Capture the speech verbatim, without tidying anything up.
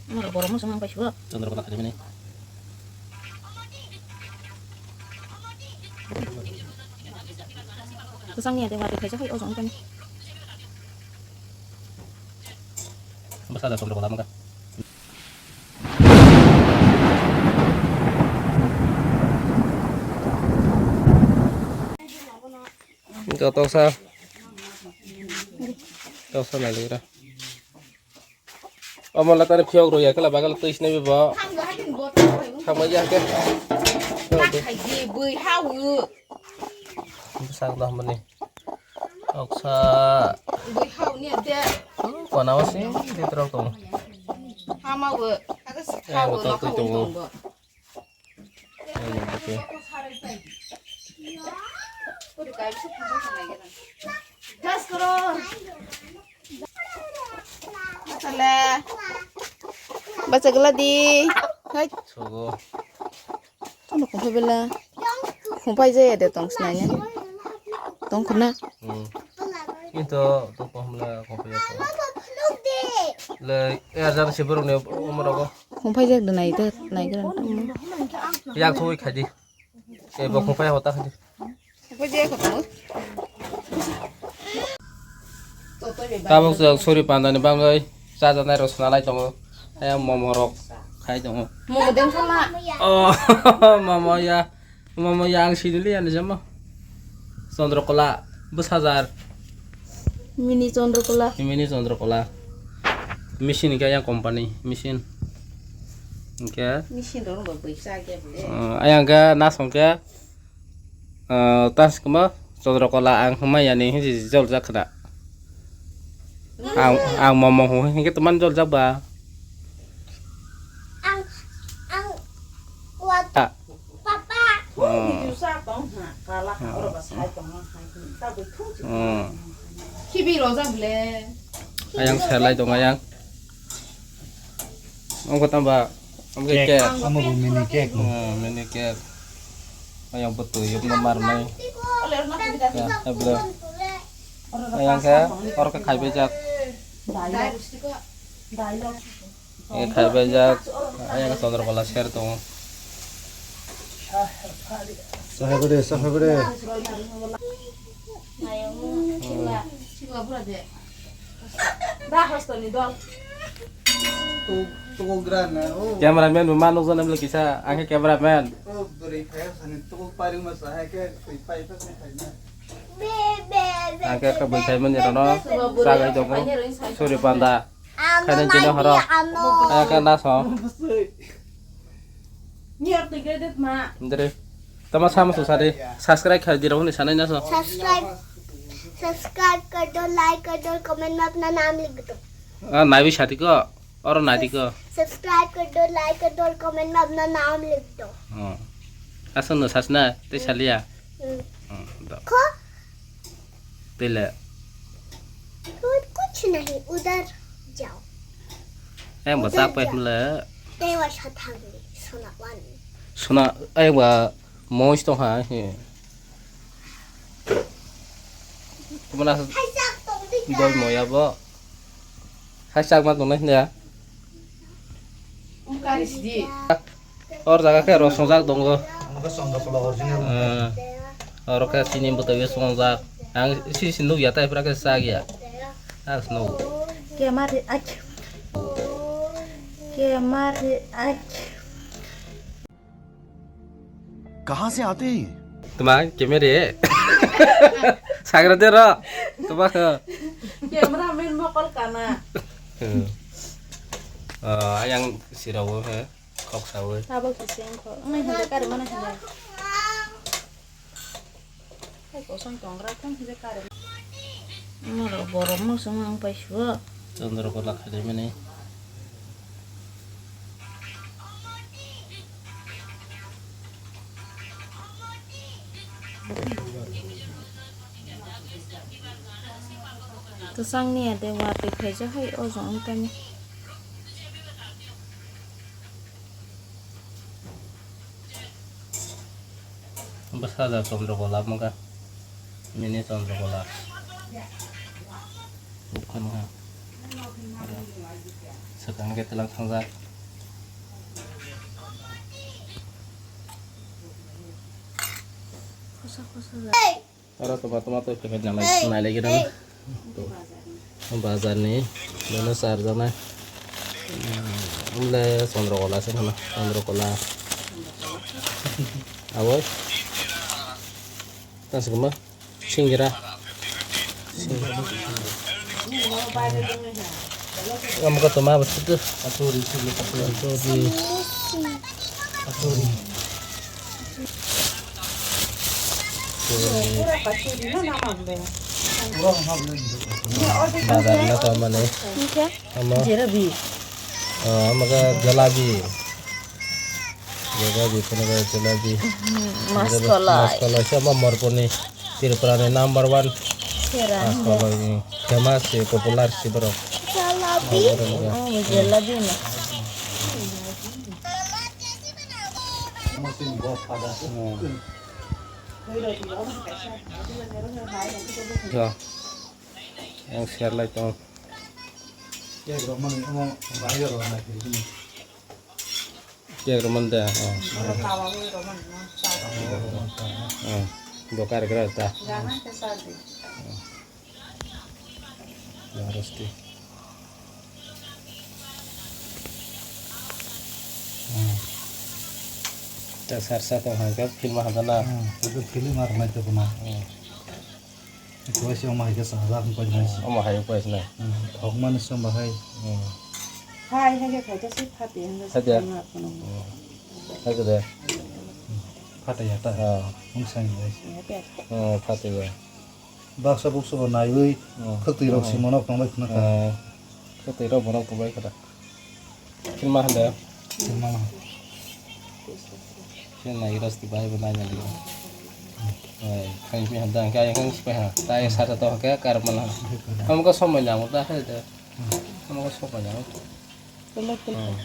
Norok borok muchung ang paisugo. Chandra Kala khalimani. Kwchangni ade watwi khaijak hai o jong tani. Bwsa da Chandra Kala mangka. Toksa. Toksa naligra. Omo latani phiyok rw ya khe la bagala twi sinai bo. Thangma ya khe. Bwsak da hamani. Oksa. Kona wasi de trok tong. Hama wo. Aga sikha wo. Twi tongo. Bacha gla di. Hai. Sogo. Ano khumpai bela. Khumpai jaya de tong sinai ne. Tong khuna. Hmm. Into to paham la khumpai ya. Le, eh, ajar si borok ne umrogo. Khumpai jak de nai de, nai gran tong. Yak thoi khaidi. Eh, bo khumpai hota khaidi. Khumpai jak tong. Tabuk jok suri pandani bangwi chajanai rok swnalai tongo. Ayang momo rok khai tongo. Momo den thangma. Oh, momo ya. Momo ya ang sinili ani jama. Chandrakala bwsajar. Mini Chandrakala. Mini Chandrakala. Machine khe yang company machine. Hingkhe. Machine rok bo bwsa khe bole. Oh, ayang khe nasong khe. Ah, tas kama Chandrakala ang hwnmai yani hinsi joljak khna. Ang, ang momo hwn hinkhe teman joljak ba. Ang, ang, wat. Ah. Papa. Oh. Video sa tong ha, kala ha, oro ba sai tong ha, ha, ta bo thu chi. Oh. Khibi rojak le. Ayang selai tong ayang. Ang kota ba. Ang khe cake. Cake. Amo bo mini cake. Oh, mini cake. Ayang betul yuk nomor mai. Ya, ya, bro. Ayang khe, oro khe khaibai jak. Dai. Dai. E khaibai jak, ayang Chandrakala ser tongo. Sahai bwde, sahai bwde. Cameraman bo ma nukjana bwle kisa, ang khe cameraman. Ang khe khe bwthai mani rano chagai tongo. Suri panda. Khaina chini horo. Kaya khe naso. Dere. Tama sama susari. Subscribe khai diro hwnwi sanai naso. Subscribe, subscribe कर दो, like कर दो, comment में अपना नाम लिख दो। Ah, naiwi sati ko. Oro nai di ko. Subscribe कर दो, like कर दो और comment में अपना नाम लिख दो। Oh. Asa no sasna, te salia. Hmm. Hmm, do. Ko? Tele. कुछ नहीं, उधर जाओ। Ayang bo udah chak pai hmle. Te wa sa thang ni, sona wan. Sona, ayang ba mois tong ha, he. Kumana dol moya bo. Hai chak ma tong nai hnya. Or jaga khe rosongjak tongo. Ang khe Chandrakala original. Eh, oro khe chini bwtwi songjak. Ang si si nukya tai pura khe chakya. Ang se nugo. Kemari ak. Kemari ak. कहाँ से आते हैं ये? Tuma kemari. Sagra de ro. Tuma. Cameraman mokol kana. Hmm. Oh, ayang sirawo he. Kok sawi. Abo kisi ang kok. Ngai handa kari mana handa. Hai kosong tongra kong handa kari. Norok borok muchung ang paisuo. Chandrakala khalimani. Kwchangni ade watwi khaijak hai o jong wng tani. Bwsa da Chandrakala mangkha. Mini Chandrakala. Bukan ha. Tang ke telang thangjak. Khosa khosa ja. Aro tomato, tomato packet nalai, nalai gini. Bazar ni, mana sarjana. Umle Chandrakala se mana, Chandrakala. Abo. Tang se kuma. Singira. Singira. Kamu kata ma betul tu? Aturi, aturi. Aturi. Aturi. Bazar na to mane. Ama. Jalebi. Ah, ama ka jalebi. Jalebi, kono jalebi. Mas kolai. Mas kolai se ama Morpurni, Tripurani number one. Mas kolai, famous se, popular se borok. Jalebi. Oh, jalebi na. Jo. Yang share lai tong. Kek rok mani omo bahai rok na kiri. Kek rok man de, oh. Oh, bo kar kra ta. Oh. Rosti. Oh. Ta sar sa to hangka film hada na. Oh, itu film ar nai to kuna. Oh. Kuaisi omo hai khe chajak wng paikha. Omo hai wng paikha. Hmm, thokmani se omo hai. Hmm. Hai, hai khe khaito se phati hwnba se. Phati. Phati de. Phati ya ta. Ah. Wng sai de. Ya ta. Ah, phati de. Baksa buksa bo naiwi, hmm, khwtwi rok, hmm, simo nok tongbai khna kha. Hmm. Khwtwi rok bo nok tongbai khna. Khin ma hande? Khin ma. Khin na iras tu bai bai na ni. Ai, khin mi hande, khin khin sipai ha. Tai sa sa to ke kar mana. Kamu ka somai na mo ta hai de. Kamu ka somai na mo. Tolok, tolok. Hmm.